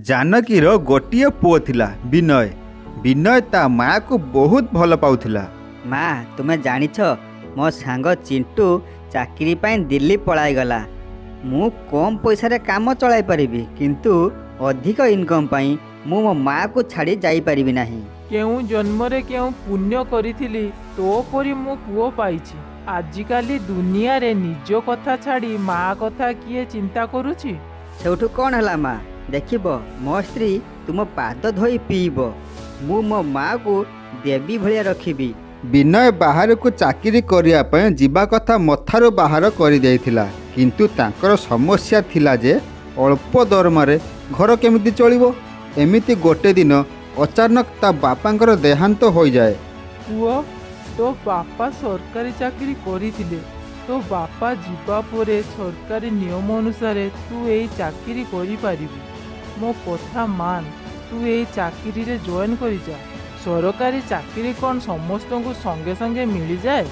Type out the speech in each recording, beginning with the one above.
ଜାନକୀର ଗୋଟିଏ ପୁଅ ଥିଲା, ବିନୟ। ବିନୟ ତା ମାଆକୁ ବହୁତ ଭଲ ପାଉଥିଲା। ମା, ତୁମେ ଜାଣିଛ, ମୋ ସାଙ୍ଗ ଚିଣ୍ଟୁ ଚାକିରି ପାଇଁ ଦିଲ୍ଲୀ ପଳାଇଗଲା। ମୁଁ କମ୍ ପଇସାରେ କାମ ଚଳାଇ ପାରିବି, କିନ୍ତୁ ଅଧିକ ଇନକମ୍ ପାଇଁ ମୁଁ ମୋ ମାଆକୁ ଛାଡ଼ି ଯାଇପାରିବି ନାହିଁ। କେଉଁ ଜନ୍ମରେ କେଉଁ ପୁଣ୍ୟ କରିଥିଲି, ତୋ ପରି ମୁଁ ପୁଅ ପାଇଛି। ଆଜିକାଲି ଦୁନିଆରେ ନିଜ କଥା ଛାଡ଼ି ମା କଥା କିଏ ଚିନ୍ତା କରୁଛି? ସେଇଠୁ କ'ଣ ହେଲା ମା? ଦେଖିବ, ମୋ ସ୍ତ୍ରୀ ତୁମ ପାଦ ଧୋଇ ପିଇବ। ମୁଁ ମୋ ମାଆକୁ ଦେବୀ ଭଳିଆ ରଖିବି। ବିନୟ ବାହାରକୁ ଚାକିରି କରିବା ପାଇଁ ଯିବା କଥା ମଥାରୁ ବାହାର କରିଦେଇଥିଲା, କିନ୍ତୁ ତାଙ୍କର ସମସ୍ୟା ଥିଲା ଯେ ଅଳ୍ପ ଦରମାରେ ଘର କେମିତି ଚଳିବ। ଏମିତି ଗୋଟେ ଦିନ ଅଚାନକ ତା ବାପାଙ୍କର ଦେହାନ୍ତ ହୋଇଯାଏ। ପୁଅ, ତୋ ବାପା ସରକାରୀ ଚାକିରି କରିଥିଲେ। ତୋ ବାପା ଯିବା ପରେ ସରକାରୀ ନିୟମ ଅନୁସାରେ ତୁ ଏଇ ଚାକିରି କରିପାରିବୁ। ମୋ କଥା ମାନ, ତୁ ଏଇ ଚାକିରିରେ ଜଏନ୍ କରିଯା। ସରକାରୀ ଚାକିରି କ'ଣ ସମସ୍ତଙ୍କୁ ସଙ୍ଗେ ସଙ୍ଗେ ମିଳିଯାଏ?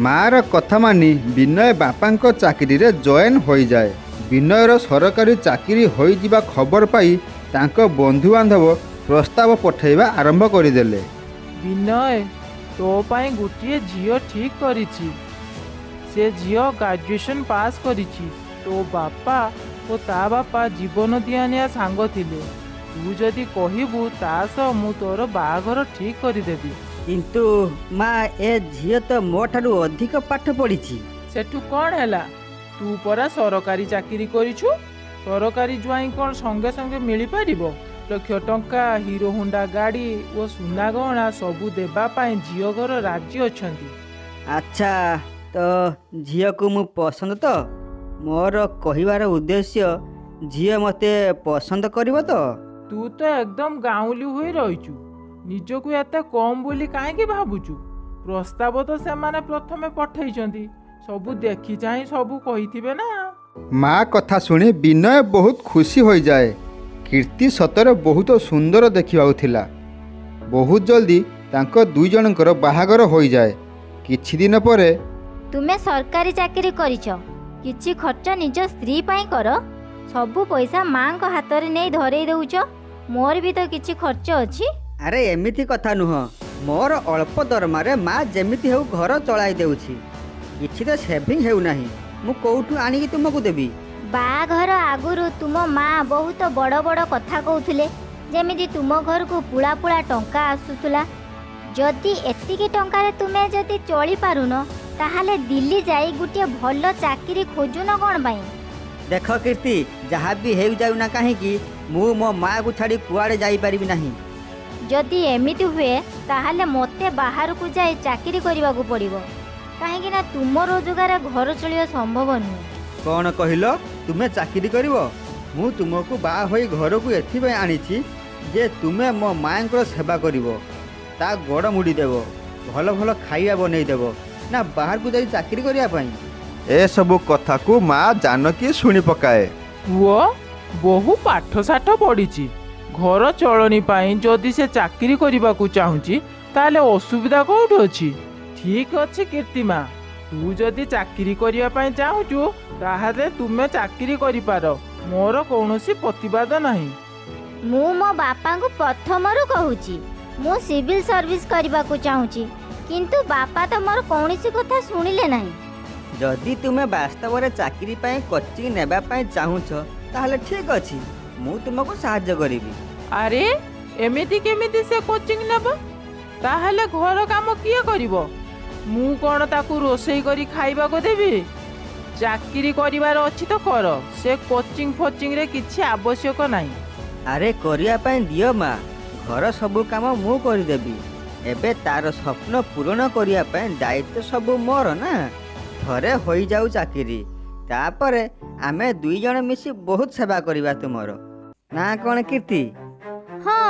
ମାଆର କଥା ମାନି ବିନୟ ବାପାଙ୍କ ଚାକିରିରେ ଜଏନ୍ ହୋଇଯାଏ। ବିନୟର ସରକାରୀ ଚାକିରି ହୋଇଯିବା ଖବର ପାଇ ତାଙ୍କ ବନ୍ଧୁବାନ୍ଧବ ପ୍ରସ୍ତାବ ପଠାଇବା ଆରମ୍ଭ କରିଦେଲେ। ବିନୟ, ତୋ ପାଇଁ ଗୋଟିଏ ଝିଅ ଠିକ୍ କରିଛି। ସେ ଝିଅ ଗ୍ରାଜୁଏସନ୍ ପାସ୍ କରିଛି। ତୋ ବାପା ଓ ତା ବାପା ଜୀବନ ଦିଆନିଆ ସାଙ୍ଗ ଥିଲେ। ତୁ ଯଦି କହିବୁ, ତା ସହ ମୁଁ ତୋର ବାହାଘର ଠିକ୍ କରିଦେବି। କିନ୍ତୁ ମା, ଏ ଝିଅ ତ ମୋ ଠାରୁ ଅଧିକ ପାଠ ପଢ଼ିଛି। ସେଠୁ କ'ଣ ହେଲା? ତୁ ପରା ସରକାରୀ ଚାକିରି କରିଛୁ। ସରକାରୀ ଜ୍ୱାଇଁ କ'ଣ ସଙ୍ଗେ ସଙ୍ଗେ ମିଳିପାରିବ? ଲକ୍ଷ ଟଙ୍କା, ହିରୋ ହୋଣ୍ଡା ଗାଡ଼ି ଓ ସୁନା ଗହଣା ସବୁ ଦେବା ପାଇଁ ଝିଅ ଘର ରାଜି ଅଛନ୍ତି। ଆଚ୍ଛା, ତ ଝିଅକୁ ମୁଁ ପସନ୍ଦ ତ? ମୋର କହିବାର ଉଦ୍ଦେଶ୍ୟ, ଝିଅ ମୋତେ ପସନ୍ଦ କରିବ ତ? ତୁ ତ ଏକଦମ ଗାଉଁଲି ହୋଇ ରହିଛୁ। ନିଜକୁ ଏତେ କମ୍ ବୋଲି କାହିଁକି ଭାବୁଛୁ? ପ୍ରସ୍ତାବ ତ ସେମାନେ ପ୍ରଥମେ ପଠେଇଛନ୍ତି, ସବୁ ଦେଖି ଚାହିଁ ସବୁ କହିଥିବେ ନା। ମା କଥା ଶୁଣି ବିନୟ ବହୁତ ଖୁସି ହୋଇଯାଏ। କୀର୍ତ୍ତି ସତରେ ବହୁତ ସୁନ୍ଦର ଦେଖିବାକୁ ଥିଲା। ବହୁତ ଜଲ୍ଦି ତାଙ୍କ ଦୁଇ ଜଣଙ୍କର ବାହାଘର ହୋଇଯାଏ। କିଛି ଦିନ ପରେ ତୁମେ ସରକାରୀ ଚାକିରି କରିଛ, କିଛି ଖର୍ଚ୍ଚ ନିଜ ସ୍ତ୍ରୀ ପାଇଁ କର। ସବୁ ପଇସା ମାଙ୍କ ହାତରେ ନେଇ ଧରେଇ ଦେଉଛ। ମୋର ବି ତ କିଛି ଖର୍ଚ୍ଚ ଅଛି। ଆରେ, ଏମିତି କଥା ନୁହଁ। ମୋର ଅଳ୍ପ ଦରମାରେ ମା ଯେମିତି ହେଉ ଘର ଚଳାଇ ଦେଉଛି। କିଛି ତ ସେଭିଂ ହେଉନାହିଁ। ମୁଁ କୋଉଠୁ ଆଣିକି ତୁମକୁ ଦେବି? ବାହାଘର ଆଗରୁ ତୁମ ମା ବହୁତ ବଡ଼ ବଡ଼ କଥା କହୁଥିଲେ, ଯେମିତି ତୁମ ଘରକୁ ପୁଳା ପୁଳା ଟଙ୍କା ଆସୁଥିଲା। ଯଦି ଏତିକି ଟଙ୍କାରେ ତୁମେ ଯଦି ଚଳିପାରୁନ, ତାହେଲେ ଦିଲ୍ଲୀ ଯାଇ ଗୋଟିଏ ଭଲ ଚାକିରି ଖୋଜୁନ କ'ଣ ପାଇଁ? ଦେଖ କୀର୍ତ୍ତି, ଯାହା ବି ହେଇଯାଉ ନା କାହିଁକି, ମୁଁ ମୋ ମାଆକୁ ଛାଡ଼ି କୁଆଡ଼େ ଯାଇପାରିବି ନାହିଁ। ଯଦି ଏମିତି ହୁଏ, ତାହେଲେ ମୋତେ ବାହାରକୁ ଯାଇ ଚାକିରି କରିବାକୁ ପଡ଼ିବ, କାହିଁକି ନା ତୁମ ରୋଜଗାର ଘର ଚଳିବା ସମ୍ଭବ ନୁହେଁ। କ'ଣ କହିଲ? ତୁମେ ଚାକିରି କରିବ? ମୁଁ ତୁମକୁ ବାହା ହୋଇ ଘରକୁ ଏଥିପାଇଁ ଆଣିଛି ଯେ ତୁମେ ମୋ ମାଆଙ୍କର ସେବା କରିବ, ତା ଗୋଡ଼ ମୁଡ଼ି ଦେବ, ଭଲ ଭଲ ଖାଇବା ବନେଇ ଦେବ, ନା ବାହାରକୁ ଯାଇ ଚାକିରି କରିବା ପାଇଁ? ଏସବୁ କଥାକୁ ମା ଜାନକୀ ଶୁଣି ପକାଏ। ପୁଅ, ବହୁ ପାଠ ଶାଠ ପଢ଼ିଛି। ଘର ଚଳଣି ପାଇଁ ଯଦି ସେ ଚାକିରି କରିବାକୁ ଚାହୁଁଛି, ତାହେଲେ ଅସୁବିଧା କୋଉଠି ଅଛି? ଠିକ୍ ଅଛି କୀର୍ତ୍ତିମା, ତୁ ଯଦି ଚାକିରି କରିବା ପାଇଁ ଚାହୁଁଛୁ, ତାହେଲେ ତୁମେ ଚାକିରି କରିପାର। ମୋର କୌଣସି ପ୍ରତିବାଦ ନାହିଁ। ମୁଁ ମୋ ବାପାଙ୍କୁ ପ୍ରଥମରୁ କହୁଛି, ମୁଁ ସିଭିଲ୍ ସର୍ଭିସ୍ କରିବାକୁ ଚାହୁଁଛି, କିନ୍ତୁ ବାପା ତ ମୋର କୌଣସି କଥା ଶୁଣିଲେ ନାହିଁ। ଯଦି ତୁମେ ବାସ୍ତବରେ ଚାକିରି ପାଇଁ କୋଚିଂ ନେବା ପାଇଁ ଚାହୁଁଛ, ତାହେଲେ ଠିକ୍ ଅଛି, ମୁଁ ତୁମକୁ ସାହାଯ୍ୟ କରିବି। ଆରେ, ଏମିତି କେମିତି ସେ କୋଚିଂ ନେବ? ତାହେଲେ ଘର କାମ କିଏ କରିବ? ମୁଁ କ'ଣ ତାକୁ ରୋଷେଇ କରି ଖାଇବାକୁ ଦେବି? ଚାକିରି କରିବାର ଅଛି ତ କର, ସେ କୋଚିଂ ଫୋଚିଂରେ କିଛି ଆବଶ୍ୟକ ନାହିଁ। ଆରେ, କରିବା ପାଇଁ ଦିଅ ମା। ଘର ସବୁ କାମ ମୁଁ କରିଦେବି। ଏବେ ତାର ସ୍ୱପ୍ନ ପୂରଣ କରିବା ପାଇଁ ଦାୟିତ୍ୱ ସବୁ ମୋର ନା। ଥରେ ହୋଇଯାଉ ଚାକିରି, ତାପରେ ଆମେ ଦୁଇ ଜଣ ମିଶି ବହୁତ ସେବା କରିବା ତୁମର। ନା କ'ଣ କୀର୍ତ୍ତି? ହଁ,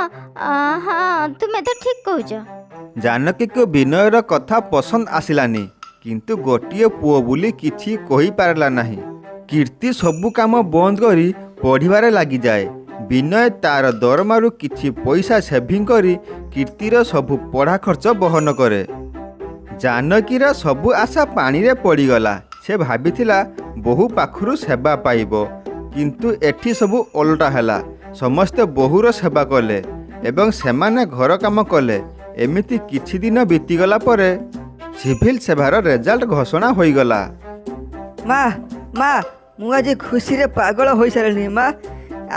ତୁମେ ତ ଠିକ୍ କହୁଛ। ଜାନକୀକୁ ବିନୟର କଥା ପସନ୍ଦ ଆସିଲାନି, କିନ୍ତୁ ଗୋଟିଏ ପୁଅ ବୋଲି କିଛି କହିପାରିଲା ନାହିଁ। କୀର୍ତ୍ତି ସବୁ କାମ ବନ୍ଦ କରି ପଢ଼ିବାରେ ଲାଗିଯାଏ। ବିନୟ ତାର ଦରମାରୁ କିଛି ପଇସା ସେଭିଂ କରି କୀର୍ତ୍ତିର ସବୁ ପଢ଼ା ଖର୍ଚ୍ଚ ବହନ କରେ। ଜାନକୀର ସବୁ ଆଶା ପାଣିରେ ପଡ଼ିଗଲା। ସେ ଭାବିଥିଲା ବୋହୂ ପାଖରୁ ସେବା ପାଇବ, କିନ୍ତୁ ଏଠି ସବୁ ଓଲଟା ହେଲା। ସମସ୍ତେ ବୋହୂର ସେବା କଲେ ଏବଂ ସେମାନେ ଘର କାମ କଲେ। ଏମିତି କିଛି ଦିନ ବିତିଗଲା ପରେ ସିଭିଲ ସେବାର ରେଜଲ୍ଟ ଘୋଷଣା ହୋଇଗଲା। ମା, ମା, ମୁଁ ଆଜି ଖୁସିରେ ପାଗଳ ହୋଇସାରିଲିଣି ମା।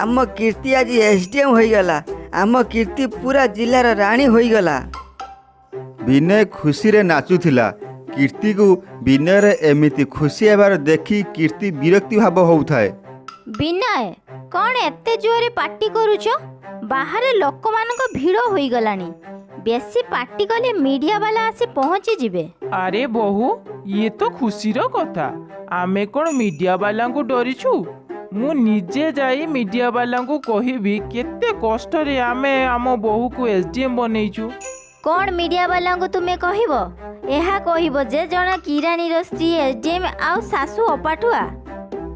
ଆମ କୀର୍ତ୍ତି ଆଜି ଏସ୍.ଡି.ଏମ୍ ହୋଇଗଲା। ଆମ କୀର୍ତ୍ତି ପୁରା ଜିଲ୍ଲାର ରାଣୀ ହୋଇଗଲା। ବିନୟ ଖୁସିରେ ନାଚୁଥିଲା। କୀର୍ତ୍ତିକୁ ବିନୟର ଏମିତି ଖୁସି ହେବାର ଦେଖି କୀର୍ତ୍ତି ବିରକ୍ତି ଭାବ ହେଉଥାଏ। ବିନୟ, କ'ଣ ଏତେ ଜୋରରେ ପାଟି କରୁଛ? ବାହାରେ ଲୋକମାନଙ୍କ ଭିଡ଼ ହୋଇଗଲାଣି। ବେଶୀ ପାଟି କଲେ ମିଡ଼ିଆ ବାଲା ଆସି ପହଞ୍ଚିଯିବେ। ଆରେ ବୋହୂ, ଇଏ ତ ଖୁସିର କଥା। ଆମେ କ'ଣ ମିଡ଼ିଆ ବାଲାଙ୍କୁ ଡରିଛୁ? ମୁଁ ନିଜେ ଯାଇ ମିଡ଼ିଆ ବାଲାଙ୍କୁ କହିବି କେତେ କଷ୍ଟରେ ଆମେ ଆମ ବୋହୂକୁ ଏସ୍.ଡି.ଏମ୍ ବନେଇଛୁ। କ'ଣ ମିଡ଼ିଆ ବାଲାଙ୍କୁ ତୁମେ କହିବ? ଏହା କହିବ ଯେ ଜଣେ କିରାଣୀର ସ୍ତ୍ରୀ ଏସ୍.ଡି.ଏମ୍ ଆଉ ଶାଶୁ ଅପାଠୁଆ?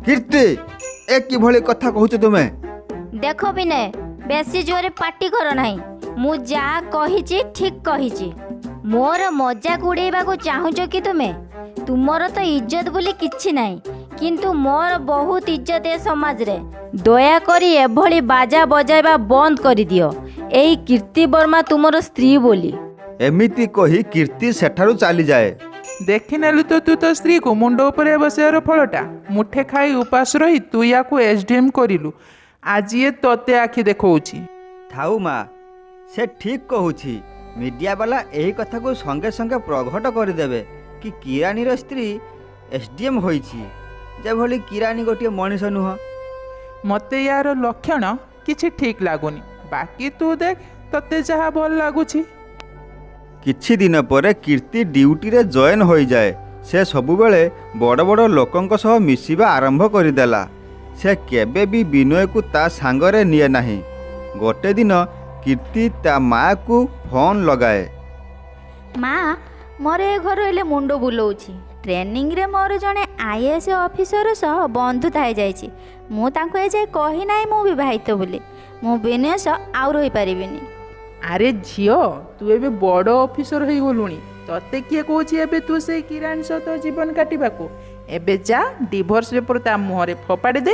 କୀର୍ତ୍ତି, ଏ କିଭଳି କଥା କହୁଛ ତୁମେ? ଦେଖ ବିନୟ, ବେଶୀ ଜୋରେ ପାଟି କର ନାହିଁ। ମୁଁ ଯାହା କହିଛି ଠିକ୍ କହିଛି। ମୋର ମଜାକ ଉଡ଼େଇବାକୁ ଚାହୁଁଛ କି ତୁମେ? ତୁମର ତ ଇଜ୍ଜତ ବୋଲି କିଛି ନାହିଁ, କିନ୍ତୁ ମୋର ବହୁତ ଇଜ୍ଜତ ଏ ସମାଜରେ। ଦୟାକରି ଏଭଳି ବାଜା ବଜାଇବା ବନ୍ଦ କରିଦିଅ, ଏଇ କୀର୍ତ୍ତି ବର୍ମା ତୁମର ସ୍ତ୍ରୀ ବୋଲି। ଏମିତି କହି କୀର୍ତ୍ତି ସେଠାରୁ ଚାଲିଯାଏ। ଦେଖିନେଲୁ ତ ତୁ ତୋ ସ୍ତ୍ରୀକୁ ମୁଣ୍ଡ ଉପରେ ବସେଇବାର ଫଳଟା। ମୁଠେ ଖାଇ ଉପାସ ରହି ତୁ ୟାକୁ ଏସ୍.ଡି.ଏମ୍ କରିଲୁ, ଆଜି ଏ ତୋତେ ଆଖି ଦେଖାଉଛି। ଥାଉ ମା, ସେ ଠିକ୍ କହୁଛି। ମିଡ଼ିଆବାଲା ଏହି କଥାକୁ ସଙ୍ଗେ ସଙ୍ଗେ ପ୍ରଘଟ କରିଦେବେ କି କିରାନୀର ସ୍ତ୍ରୀ ଏସ୍.ଡି.ଏମ୍ ହୋଇଛି, ଯେଭଳି କିରାନୀ ଗୋଟିଏ ମଣିଷ ନୁହଁ। ମୋତେ ୟାର ଲକ୍ଷଣ କିଛି ଠିକ୍ ଲାଗୁନି। ବାକି ତୁ ଦେଖ, ତୋତେ ଯାହା ଭଲ ଲାଗୁଛି। କିଛି ଦିନ ପରେ କୀର୍ତ୍ତି ଡ୍ୟୁଟିରେ ଜଏନ୍ ହୋଇଯାଏ। ସେ ସବୁବେଳେ ବଡ଼ ବଡ଼ ଲୋକଙ୍କ ସହ ମିଶିବା ଆରମ୍ଭ କରିଦେଲା। ସେ କେବେ ବି ବିନୟକୁ ତା ସାଙ୍ଗରେ ନିଏ ନାହିଁ। ଗୋଟେ ଦିନ କୀର୍ତ୍ତି ତା ମାଆକୁ ଫୋନ୍ ଲଗାଏ। ମା, ମୋର ଏ ଘର ହେଲେ ମୁଣ୍ଡ ବୁଲଉଛି। ଟ୍ରେନିଂରେ ମୋର ଜଣେ ଆଇ.ଏ.ଏସ୍ ଅଫିସର ସହ ବନ୍ଧୁତା ହେଇଯାଇଛି। ମୁଁ ତାଙ୍କୁ ଏଯାଏ କହିନାହିଁ ମୁଁ ବିବାହିତ ବୋଲି। ମୁଁ ବିନୟ ସହ ଆଉ ରହିପାରିବିନି। ଆରେ ଝିଅ, ତୁ ଏବେ ବଡ଼ ଅଫିସର ହେଇଗଲୁଣି। ତତେ କିଏ କହୁଛି ଏବେ ତୁ ସେଇ କିରାଣୀ ସହ ତୋ ଜୀବନ କାଟିବାକୁ? ଏବେ ଯା, ଡିଭୋର୍ସ ପେପର ତା ମୁହଁରେ ଫୋପାଡ଼ି ଦେ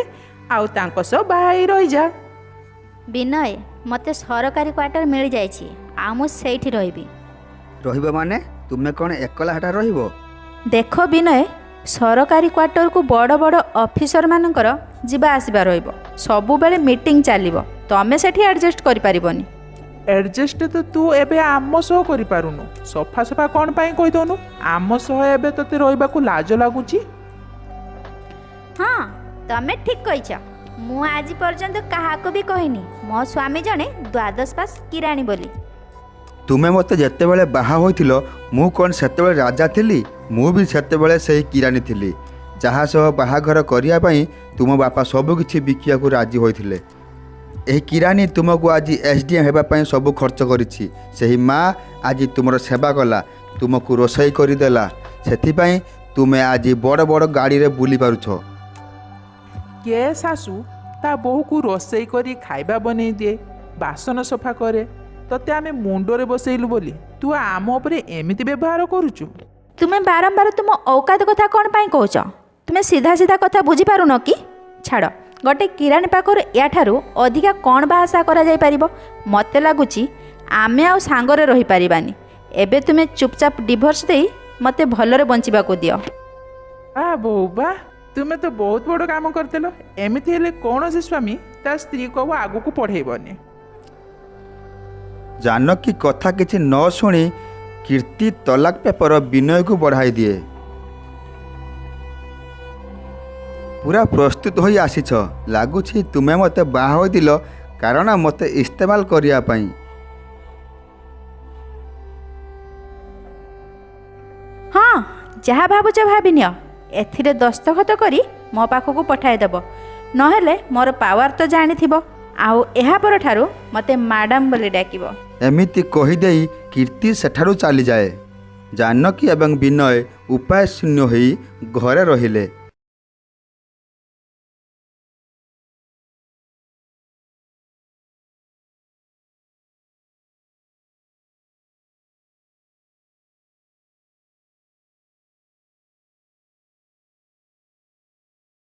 ଆଉ ତାଙ୍କ ସହ ବାହା ହେଇ ରହିଯା। ବିନୟ, ମୋତେ ସରକାରୀ କ୍ୱାର୍ଟର ମିଳିଯାଇଛି ଆଉ ମୁଁ ସେଇଠି ରହିବି। ରହିବ ମାନେ? ତୁମେ କ'ଣ ଏକଲା ହେଟା ରହିବ? ଦେଖ ବିନୟ, ସରକାରୀ କ୍ୱାର୍ଟରକୁ ବଡ଼ ବଡ଼ ଅଫିସରମାନଙ୍କର ଯିବା ଆସିବା ରହିବ। ସବୁବେଳେ ମିଟିଂ ଚାଲିବ। ତମେ ସେଠି ଆଡ଼ଜଷ୍ଟ କରିପାରିବନି। ଆଡ଼ଜଷ୍ଟ ତ ତୁ ଏବେ ଆମ ସହ କରିପାରୁନୁ, ସଫା ସଫା କ'ଣ ପାଇଁ କହିଦଉନୁ? ଆମ ସହ ଏବେ ତୋତେ ରହିବାକୁ ଲାଜ ଲାଗୁଛି? ହଁ, ତମେ ଠିକ୍ କହିଛ। ମୁଁ ଆଜି ପର୍ଯ୍ୟନ୍ତ କାହାକୁ ବି କହିନି ମୋ ସ୍ୱାମୀ ଜଣେ ଦ୍ୱାଦଶ ପାସ୍ କିରାଣୀ ବୋଲି। ତୁମେ ମୋତେ ଯେତେବେଳେ ବାହା ହୋଇଥିଲ, ମୁଁ କ'ଣ ସେତେବେଳେ ରାଜା ଥିଲି? ମୁଁ ବି ସେତେବେଳେ ସେହି କିରାନୀ ଥିଲି, ଯାହା ସହ ବାହାଘର କରିବା ପାଇଁ ତୁମ ବାପା ସବୁକିଛି ବିକିବାକୁ ରାଜି ହୋଇଥିଲେ। ଏହି କିରାନୀ ତୁମକୁ ଆଜି ଏସ୍.ଡି.ଏମ୍ ହେବା ପାଇଁ ସବୁ ଖର୍ଚ୍ଚ କରିଛି। ସେହି ମା ଆଜି ତୁମର ସେବା କଲା, ତୁମକୁ ରୋଷେଇ କରିଦେଲା, ସେଥିପାଇଁ ତୁମେ ଆଜି ବଡ଼ ବଡ଼ ଗାଡ଼ିରେ ବୁଲି ପାରୁଛ। କେ ଶାଶୁ ତା ବୋହୂକୁ ରୋଷେଇ କରି ଖାଇବା ବନେଇ ଦିଏ, ବାସନ ସଫା କରେ? ତତେ ଆମେ ମୁଣ୍ଡରେ ବସେଇଲୁ ବୋଲି ତୁ ଆମ ଉପରେ ଏମିତି ବ୍ୟବହାର କରୁଛୁ? ତୁମେ ବାରମ୍ବାର ତୁମ ଔକାତ କଥା କ'ଣ ପାଇଁ କହୁଛ? ତୁମେ ସିଧା ସିଧା କଥା ବୁଝିପାରୁନ କି? ଛାଡ଼, ଗୋଟେ କିରାଣୀ ପାଖରୁ ୟାଠାରୁ ଅଧିକା କ'ଣ ବା ଆଶା କରାଯାଇପାରିବ? ମୋତେ ଲାଗୁଛି ଆମେ ଆଉ ସାଙ୍ଗରେ ରହିପାରିବାନି। ଏବେ ତୁମେ ଚୁପଚାପ ଡିଭୋର୍ସ ଦେଇ ମୋତେ ଭଲରେ ବଞ୍ଚିବାକୁ ଦିଅ। ଆ ବୋହୂ ବା, ତୁମେ ତ ବହୁତ ବଡ଼ କାମ କରିଦେଲ। ଏମିତି ହେଲେ କୌଣସି ସ୍ୱାମୀ ତା ସ୍ତ୍ରୀକୁ ଆଉ ଆଗକୁ ପଢ଼େଇବନି। ଜାନକୀ କଥା କିଛି ନ ଶୁଣି କୀର୍ତ୍ତି ତଲାକ ପେପର ବିନୟକୁ ବଢ଼ାଇ ଦିଏ। ପୁରା ପ୍ରସ୍ତୁତ ହୋଇ ଆସିଛ। ଲାଗୁଛି ତୁମେ ମୋତେ ବାହା ହୋଇଥିଲ କାରଣ ମୋତେ ଇସ୍ତେମାଲ କରିବା ପାଇଁ। ହଁ, ଯାହା ଭାବୁଛ ଭାବିନିଅ। ଏଥିରେ ଦସ୍ତଖତ କରି ମୋ ପାଖକୁ ପଠାଇଦେବ, ନହେଲେ ମୋର ପାୱାର ତ ଜାଣିଥିବ। ଆଉ ଏହା ପରଠାରୁ ମୋତେ ମ୍ୟାଡ଼ାମ୍ ବୋଲି ଡାକିବ। ଏମିତି କହିଦେଇ କୀର୍ତ୍ତି ସେଠାରୁ ଚାଲିଯାଏ। ଜାନକୀ ଏବଂ ବିନୟ ଉପାୟ ଶୂନ୍ୟ ହୋଇ ଘରେ ରହିଲେ।